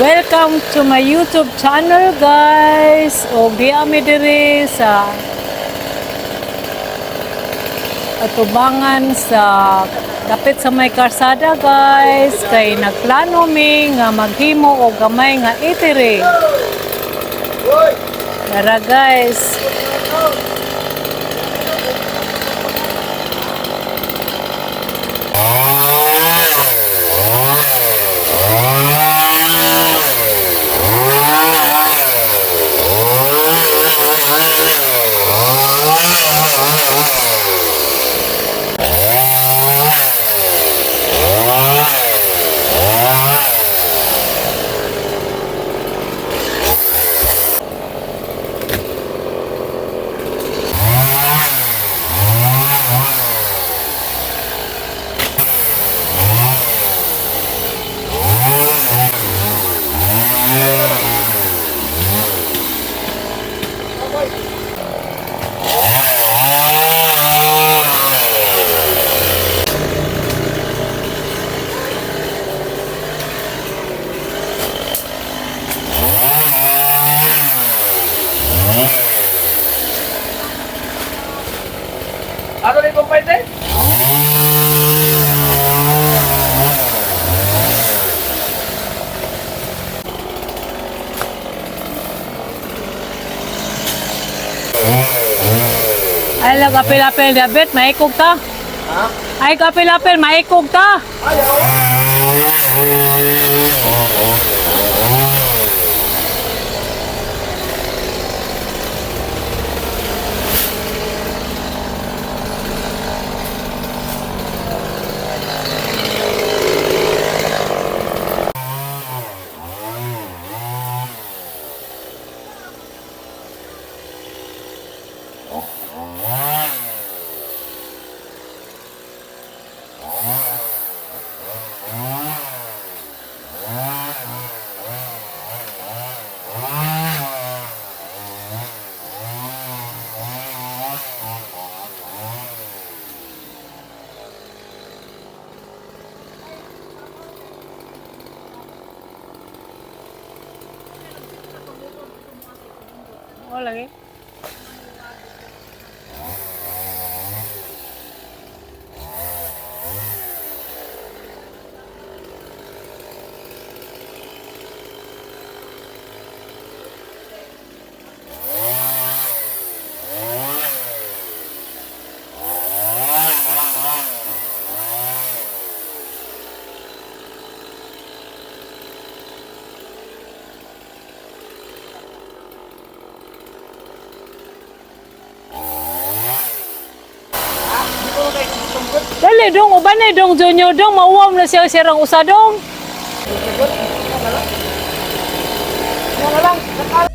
Welcome to my YouTube channel, guys. O diya mi diri sa atubangan sa dapit sa may karsada, guys, kay nagplano mi nga maghimo og gamay nga eatery. Tara, guys. Ano na yung pwede? Ay lang apel-apel dabet maikog ta. Ha? Ay apel-apel maikog ta. Ayaw. O lagi. Dali dong uban ni dong Junior dong mauwam na siya sirang usa dong. Ano lang?